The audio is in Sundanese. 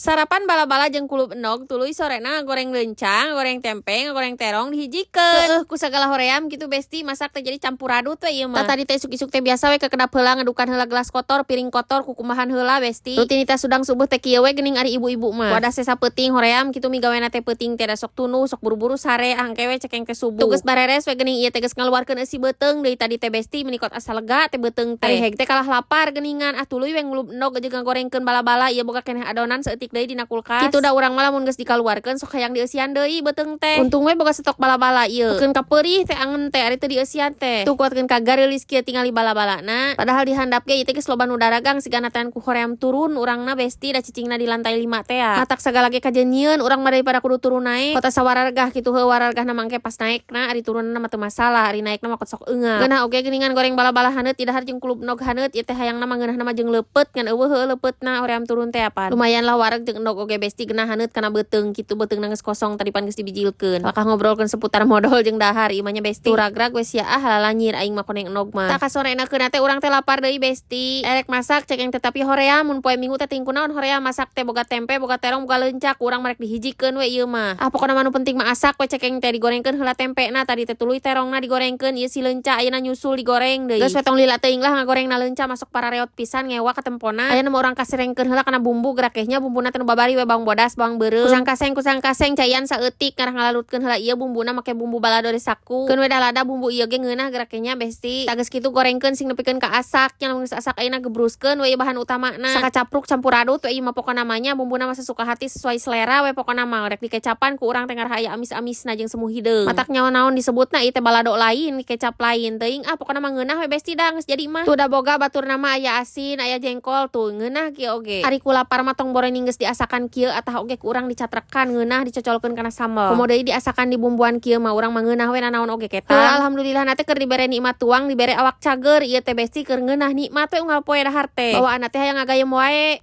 Sarapan bala-bala jeung kulub endog, tuluy sorena goreng leunca, goreng tempe, goreng terong dihijikeun. Heueuh, ku sagala hoream kitu, Besti, masak teh jadi campur adut we ieu mah. Tah, tadi teh isuk-isuk teh biasa we kekedap heula, ngedukan heula gelas kotor, piring kotor, kukumahan heula, Besti. Rutinitas sudang subuh teh kieu we geuning ari ibu-ibu mah. Wadah sesa peuting hoream kitu migawena teh peuting teh da sok tunduh, sok buru-buru sare angke we cekeng teh subuh. Tugas bareres we geuning ieu teh geus ngaluarkeun eusi beuteung deui tadi teh, Besti, meni kot asa lega teh beuteung teh. Ari heg teh kalah lapar geuningan, ah tuluy we ngulub endog jeung ngagorengkeun bala-bala, ieu boga keneh adonan saeutik deui dina kulkas. Kitu da urang mah lamun geus dikaluarkeun sok hayang dieusian deui beuteung teh. Untung we boga stok bala-bala ieu. Keun kapeurih teh angen teh ari teu dieusian teh. Tuh kuatkeun kagareulis kieu tingali bala-balana. Padahal di handap ge ieu teh geus loba nu daragang, sigana teh ku hoream turun urangna, Besti, da cicingna di lantai 5 teh ya. Matak sagala ge kajeun nyieun urang mah daripada kudu turun naek. Kota sawarargah kitu heuh, warargahna mangke pas naekna, ari turunna mah teu masalah, ari naekna mah kot sok eungap. Geunah oge geuningan goreng bala-bala haneut, didahar jeung kulub endog haneut ieu teh, hayangna mah ngeunahna mah jeung leupeut, ngan euweuh heueuh leupeutna, hoream turun teh apan. Lumayan lah wareg jeung endog oge, Besti, geunah haneut kana beuteung kitu, beuteungna geus kosong tadi pan geus dibijilkeun. Lakah ngobrolkeun seputar modol jeung dahar ieu mah nya, Besti. Turagrag we sia ah, lalanyir aing mah koneng endog mah. Tah, kasorena keuna teh urang teh lapar deui, Besti. Erek masak cek yang tetapi hoream mun poe Minggu teh ting kunaon hoream masak teh, boga tempe, boga terong, boga leunca, ku urang mah rek dihijikeun we ieu mah. Ah, pokona mah nu penting mah asak we cek yang teh. Digorengkeun heula tempena tadi teh, tuluy terongna digorengkeun, ieu si leunca ayeuna nyusul digoreng deui. Geus we tong lila teuing lah ngagorengna leunca, masuk parareot pisan ngewa katempona. Ayeuna mah urang kaserengkeun heula kana bumbu gerakehnya, bumbuna teh nu babari we bawang bodas, bawang beureum. Kusang kaseng kusang kaseng caian saeutik ngarah ngalalutkeun heula ieu bumbuna make bumbu balado desaku. Keun we da lada bumbu ieu ge ngeunah gerakehnya, Besti. Tah, geus kitu gorengkeun sing nepikeun ka asak nya. Lamun geus asak ayeuna gebruskeun we ieu bahan utamana. Sakacapruk campur adut we ieu mah pokona mah nya, bumbuna mah sesuka hati, sesuai selera we pokona mah. Rek dikecapan ku urang teh ngarah aya amis-amisna jeung semu hideung. Matak nyawa naon disebutna ieu teh, balado lain, kecap lain teuing, ah pokona mah ngeunah we, Besti, dah geus jadi mah. Tuh da boga baturna mah aya asin, aya jengkol, tuh ngeunah kieu oge. Ari ku lapar mah tong boroning geus diasakan kieu atah oge ku urang dicatrekan ngeunah dicocolkeun kana sambal. Komo deui diasakan di bumbuan kieu mah, urang mah ngeunah we nanaon oge ketang. Alhamdulillah na teh keur dibere nikmat tuang, dibere awak cager ieu teh, Besti, keur ngeunah nikmat we unggal poe dahar teh. Bawaan teh hayang ngagayem wae.